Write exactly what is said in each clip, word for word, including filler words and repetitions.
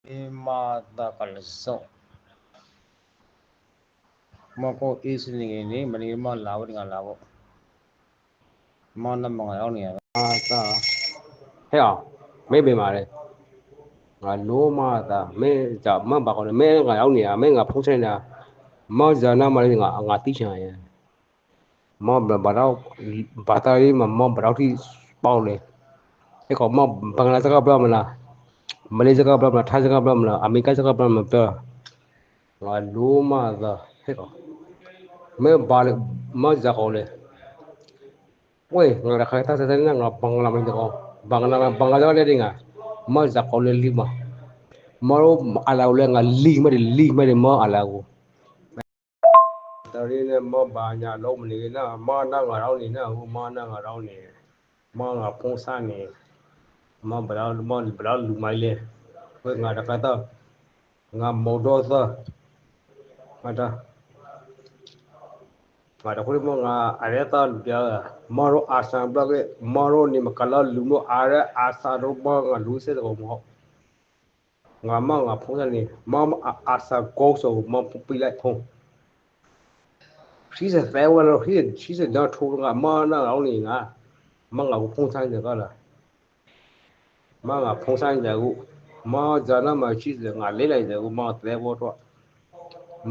မ့ၢ်မၤသးကလၢာ်စီၣ်, မ့ၢ်ကိးအ့စ့ၣ်န့ၣ်ဂ့ၤန့ၣ် မ့ၢ်န့ၣ်မ့ၢ်လၢဝဲတဂၤလၢဝဲ, မ့ၢ်နမၤငါလီၤန့ၣ်, ဟဲဧါ, မ့ၢ်ဘၣ်မးလဲၣ်, ငါလိမၤသး, မ့ၢ်ယမ့ၢ်ဘၣ်ကီးန့ၣ် မ့ၢ်ငါလီၤန့ၣ်ဧါ, မ့ၢ်ငါဖုန်းဆက်န့ၣ်ဧါ, မ့ၢ်ယနမၤလီၤန့ၣ် ငါသံဆါယဲ မ့ၢ်ဘၣ်, ဘၣ်တၢ်လံမး မ့ၢ်ဘၣ်တၢ်ထံၣ်ပာ်လဲၣ်, ဟဲကီး မ့ၢ်ဘင်္ဂလားစကားပြောမလား, မလေးစကားပြောမလား, ထိုင်းစကားပြောမလား, အမေရိကန်စကားပြောမလား, ပြော, ငါလိမၤသး, ဟဲကီး, မ့ၢ်ဘၣ်လဲၣ်, မ့ၢ်ယၤကီးလဲၣ်, ဝဲ ငါရခိုင်သားစၢ်သးန့ၣ် ငါဘင်္ဂလားမးန့ၣ်တကီး, ဘင်္ဂလား, ဘင်္ဂလားစကားလဲၣ်ဒ်ငါ, မ့ၢ်ယၤကီးလဲၣ်လံမး, မ့ၢ်ရိအလၤအိၣ်လဲၣ် ငါလံမ့ၢ်ဒ်လံမ့ၢ်ဒ် မ့ၢ်အလၤအိၣ် တၢ်ရ့န့ၣ် မ့ၢ်ဘၣ်ညါလီၤမ့ၢ်န့ၣ်ဂ့ၤနၤ, မ့ၢ်နဂၤလီၤန့ၣ်နၤ, မ့ၢ်နဂၤလီၤန့ၣ်, မ့ၢ်ငါဖုန်းဆက်န့ၣ်, မ့ၢ်ဘၣ်လၢ, မ့ၢ်ဘၣ်လၢလူၤမးလဲၣ်, ဝဲငါတကးတၢ်, ငါမိၢ်ဒီသၢ, မ့ၢ်တၢ်, ငါတဃိမ့ၢ်ငါအရဲသၢလူၤပျါ, မ့ၢ်ရိအစံဘျီက့ၤ, မ့ၢ်ရိန့ၣ်မ့ၢ်ကလီလူၤမ့ၢ်အရဲအစံရိမ့ၢ်ငါလူၤစ့ၢ်တကီးမ့ၢ် ငါမ့ၢ်ငါဖုန်းဆက်န့ၣ်, မ့ၢ်အစံကိးစိာ် မ့ၢ်ပံလၢဖုန်း, ဆံးစၢၤသဲဝဲလီၤ, ဆံးစၢၤဒၢထိးငါ မ့ၢ်နဂၤလီၤန့ၣ်နၤ, မ့ၢ်ငါကဖုန်းဆက်န့ၣ်ကီးလီၤ, မ့ၢ်ငါဖုန်းဆက်န့ၣ်ယၤဂီၢ်, မ့ၢ်ယၤနမၤဆံးစၢၤ ငါလဲၤလၢယၤဂီၢ် မ့ၢ်သဲဝဲထီၣ်,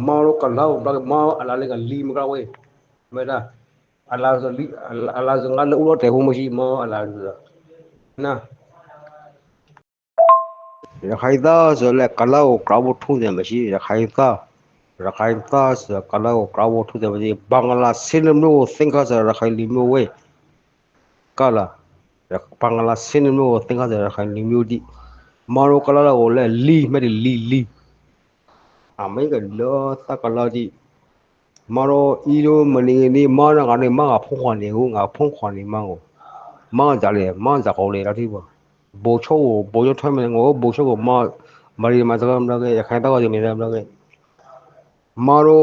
မ့ၢ်ရိကလီဘျီက့ၤ မ့ၢ်အလၤလၢကလံမ့ၢ်ကီးဝဲ, မ့ၢ်တၢ်, အလၤစၢၤလံ, အလၤစၢၤငါလၢအိၣ်လီၤတဲာ်ဖိမ့ၢ်ဆံး မ့ၢ်အလၤစၢၤ, နၤ ရခိုင်သားဆိုလည်း ကလီကို ကြွားဖို့ ထုံးစံမရှိ, ရခိုင်သား, ရခိုင်သားဆို ကလီကို ကြွားဖို့ ထုံးစံမရှိ, ဘင်္ဂလားဆင်းရဲမျိုးကို သင်ခါစရာ ရခိုင်လူမျိုးဝဲ, ကလီ, ဘင်္ဂလားဆင်းရဲမျိုးကို သင်ခါစရာ ရခိုင်လူမျိုးဒ်, မ့ၢ်ရိကလီကိုလည်း လံမ့ၢ်ဒ်လံလံ အမ့ၢ်ကလီသးကလီဒ်, မ့ၢ်ရိအံၤဒိၣ်မနုၤဂ့ၤန့ၣ် မ့ၢ်နဂၤန့ၣ် မ့ၢ်ငါဖုန်းခွါန့ၢ်ဂီၢ်, ငါဖုန်းခွါန့ၢ်မ့ၢ်ဂီၢ်, မ့ၢ်ယၤလဲၣ်, မ့ၢ်ယၤကီးလဲၣ် လီၤတံၢ်ဘၣ်, ဗိုလ်ချုပ်ကို, ဗိုလ်ချုပ်ထွန်းမင်းကို, ဗိုလ်ချုပ်ကို မ့ၢ်, မၤရံမၤစၢၤဘျီက့ၤ, ရခိုင်သားကို မ့ၢ်ဘျီက့ၤ, မ့ၢ်ရိ,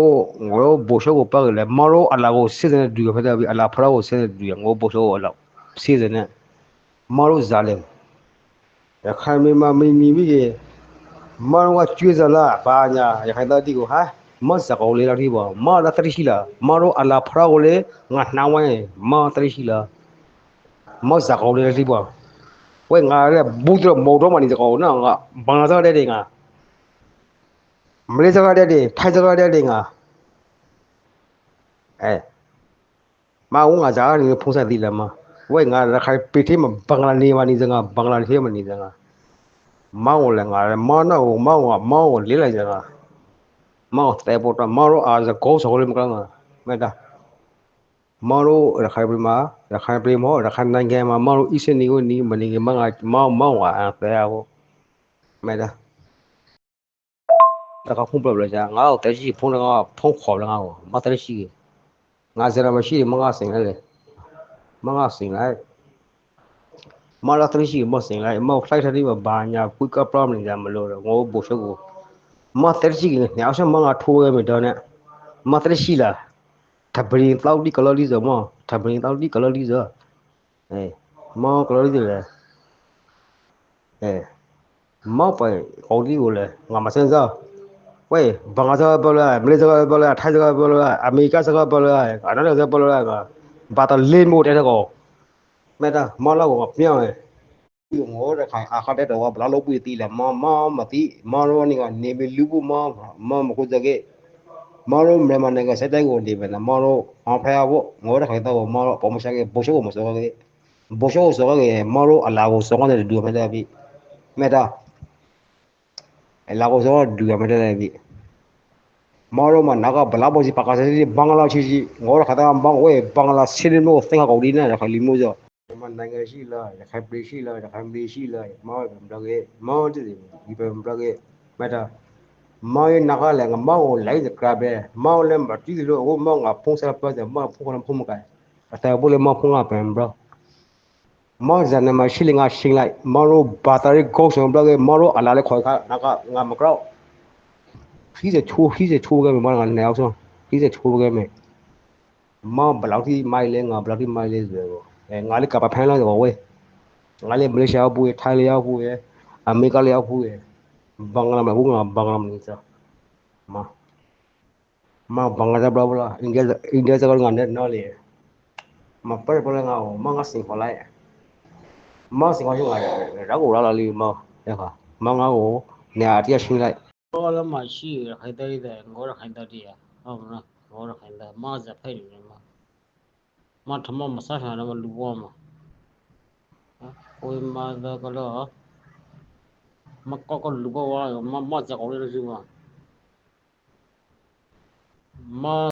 ငိၢ်ဗိုလ်ချုပ်ကို ပာ်က့ၤလဲၣ်, မ့ၢ်ရိအလၤကို ဆံးစၢၤန့ၣ် ဒုးဂဲၤဖဲဒၣ်ဘၣ်, အလၤဖဲဒၣ်ကို ဆံးစၢၤန့ၣ် ဒုးဂဲၤ, ငိၢ်ဗိုလ်ချုပ်ကို အလၤ, ဆံးစၢၤန့ၣ်, မ့ၢ်ရိယၤလဲၣ် ရခိုင်မ့ၢ်မၤမံၤမံၤမံၤက့ၤ, မ့ၢ်ရိက ကၠွဲစၢၤလၢ ဘၣ်ညါ ရခိုင်သားဒ်ကိးဟါ, မ့ၢ်ယၤကီးလဲၣ်လီၤတံၢ်ဘၣ်, မ့ၢ်လၢသရံၣ်ဆံးလီၤ, မ့ၢ်ရိအလၤဖဲဒၣ်ကီးလဲၣ် ငါနၢ်ဝဲ, မ့ၢ်သရံၣ်ဆံးလီၤ, မ့ၢ်ယၤကီးလဲၣ်လီၤတံၢ်ဘၣ်, ဝဲငါလၢ ဘူးတရၢၢ်မီၤဒီမးန့ၣ်တကီးနၤ, ဘင်္ဂလားစကားဒဲဒၣ်ငါ, မလေးစကားဒဲဒၣ်, ထိုင်းစကားဒဲဒၣ်ငါ, အဲ မ့ၢ်အိၣ်ငါစၢ်န့ၣ် ဖုန်းဆက်သံလၢမး, ဝဲငါရခိုင်ပြည်ထဲမှာ ဘင်္ဂလားနေမးန့ၣ်စ့ၢ်ကီး, ဘင်္ဂလားထဲမှာနေစ့ၢ်ကီး, မ့ၢ်အိၣ်လဲၣ် ငါလၢ မ့ၢ်နအိၣ် မ့ၢ်အိၣ် မ့ၢ်အိၣ်လဲၤလၢစ့ၢ်ကီး, မ့ၢ်အိၣ်သဲဖိတၢ် မ့ၢ်ရိအစံကိးစိာ်လၢမ့ၢ်ကျါ, မ့ၢ်တၢ်, မ့ၢ်ရိရခိုင်ပြည်မှာ, ရခိုင်ပြည်မ့ၢ် ရခိုင်နိုင်ငံမှာ မ့ၢ်ရိအံၤစ့ၢ်န့ၣ်ဂ့ၤန့ၣ် မနုၤဂ့ၤ မ့ၢ်ငါ, မ့ၢ်, မ့ၢ်အိၣ်အသဲဖိ, မ့ၢ်တၢ် တခါဖုန်းပျီပျီစ့ၢ်, ငါအိၣ်သရံၣ်ဆံး ဖုန်းတခါ ဖုန်းခွါလၢငါအိၣ်, မ့ၢ်သရံၣ်ဆံးဂ့ၤ, ငါစံးလီၤမ့ၢ်ဆံးဂ့ၤ မ့ၢ်ငါစံးလၢလဲၣ်, မ့ၢ်ငါစံးလၢ, မ့ၢ်လၢသရံၣ်ဆံးဂ့ၤ မ့ၢ်စံးလၢ, မ့ၢ် flight ထံၣ်ဘၣ်ဘၣ်ညါ ကွံကပ်ပျီမနုၤ မ့ၢ်လိာ်ဒီး ငိၢ်ဗိုလ်ချုပ်ကို, မ့ၢ်သရံၣ်ဆံးဂ့ၤ န့ၣ် အဆၢမ့ၢ်ငါထိဝဲမ့ၢ်ဒီးန့ၣ်, မ့ၢ်သရံၣ်ဆံးလီၤ, ထပရံးသီဒံကလီလံစ့ၢ်မ့ၢ်, ထပရံးသီဒံကလီလံစ့ၢ် မ့ၢ်ကလီလံလဲၣ်, မ့ၢ်ပှၤကိးဒံကိးလဲၣ် ငါမစဲစ့ၢ်, ဝဲ ဘင်္ဂလားစကားပြောလဲၣ်, မလေးစကားပြောလဲၣ်, ထိုင်းစကားပြောလဲၣ်, အမေရိကန်စကားပြောလဲၣ်, ကနဒါစကားပြောလဲၣ်, ဘၣ်တၢ်လၢမ့ၢ်အိၣ်တဲထဲကိး, မ့ၢ်တၢ် မ့ၢ်လၢဂီၢ်ပျီဝဲ ငိၢ်တခါ အခါတဲတဝဲ ဘျီလိာ်ဘှံးသံလဲၣ်, မ့ၢ်, မ့ၢ်မသံ, မ့ၢ်ရိန့ၣ်ဂ့ၤ န့ၢ်ဘၣ်လူၤပူၤ မ့ၢ်, မ့ၢ်မခိၣ်စ့ၢ်ကီး, မ့ၢ်ရိ မြန်မာနိုင်ငံ စဲတၢ်ဂီၢ်ဒ်ဘၣ်န့ၣ် မ့ၢ်ရိ ဟောင်းဖဲအဝဲ ငိၢ်တခါသးဂီၢ် မ့ၢ်ရိ ပိာ်မုၣ်စ့ၢ်ကီး ဗိုလ်ချုပ်ကို မစ့ၢ်ကီး, ဗိုလ်ချုပ်ကို စ့ၢ်ကီး, မ့ၢ်ရိအလၤကို စ့ၢ်ကီးန့ၣ် ဒုးဂဲၤဖဲဒၣ်ဘၣ်, မ့ၢ်တၢ် အလၤကို စ့ၢ်ကီး ဒုးဂဲၤဖဲဒၣ်ဘၣ် မ့ၢ်ရိမ့ၢ်နာ်ကီး ဘလါဘီစံ ပကစၢ်စံ ဘင်္ဂလားစံစံ ငိၢ်တခါသး မ့ၢ်ဝဲ ဘင်္ဂလားစံန့ၣ် မ့ၢ်သ့ၣ်ညါကီးဒ်န့ၣ် ရခိုင်လူမျိုးစ့ၢ်ကီး မြန်မာနိုင်ငံရှိလား ရခိုင်ပြည်ရှိလား ရခိုင်ပြည်ရှိလား မ့ၢ်ပဘျီက့ၤ မ့ၢ်တသ့ၣ် ပဘျီက့ၤ မ့ၢ်တၢ် မ့ၢ်နာ်ကီးလဲၣ် ငါမ့ၢ်အိၣ်လဲၤတကြၢးပဲ မ့ၢ်အိၣ်လဲၤမၤတံၢ်သ့ၣ်လိာ် အဃိမ့ၢ်ငါဖုန်းဆက်ပြောတယ် မ့ၢ်ဖုန်းခေါ်လၢဖုန်းမကဲ အတၢ်ဘိလၢမ့ၢ်ဖုန်းလၢပဘျီ မ့ၢ်ဇာနံမှာရှိလေငါရှင်းလိုက် မ့ၢ်ရိဘၣ်သးရ့ ဂိၢ်ဆောင်ဘျီက့ၤ မ့ၢ်ရိအလါလၢခွဲခါ နာ်ကီး ငါမကရီ ဟံးစဲးထူ ဟံးစဲးထူဝဲကဲမ့ၢ် မ့ၢ်ငါနဲအီၤ ဟံးစဲးထူဝဲကဲမ့ၢ် မ့ၢ်ဘလီထံမၤလဲၣ် ငါဘလီထံမၤလဲၣ် ငါလၢကပၤဖဲလီၤဝဲ ငါလၢမလေးရှားအပူၤဝဲ ထိုင်းလၢအပူၤဝဲ အမဲရကၤလၢအပူၤဝဲ ဘင်္ဂလၢမ့ၢ် ဟူငါ ဘင်္ဂလၢမ့ၢ်စၢ်, မ့ၢ် မ့ၢ်ဘင်္ဂလၢဘျီဘျီ, အ့ဒံယါစၢ်ကီး ငါနဲနီၣ်လံ, မ့ၢ်ပၢၢ်ပၢၢ်လၢငါအိၣ်, မ့ၢ်ငါ စ့ၢ်ကီးလၢ, မ့ၢ် စ့ၢ်ကီး ဟူငါ, ရၢ်ကအိၣ်ရၢ်လီၤလံ မ့ၢ်, မ့ၢ်ငါအိၣ်, နဲအတံၢ် ရှင်းလိုက်, လၢမၤဆံ ရခိုင်တၢ်ဒ်သိး ဂီၤရခိုင်တၢ်ဒ်ယါ, ဂီၤရခိုင်တၢ် မ့ၢ်စၢ်ဖဲန့ၣ်မ့ၢ် မ့ၢ်ထမ့ၢ်မၤစၢ်ထီၣ်ဒီးမ့ၢ်လူၤဘီမး, ဝဲမ့ၢ်သကလီ, မ့ၢ်ကီကီလူၤဘီဝဲ, မ့ၢ် မ့ၢ်စၢ်ကီးလၢတစုမး, မ့ၢ်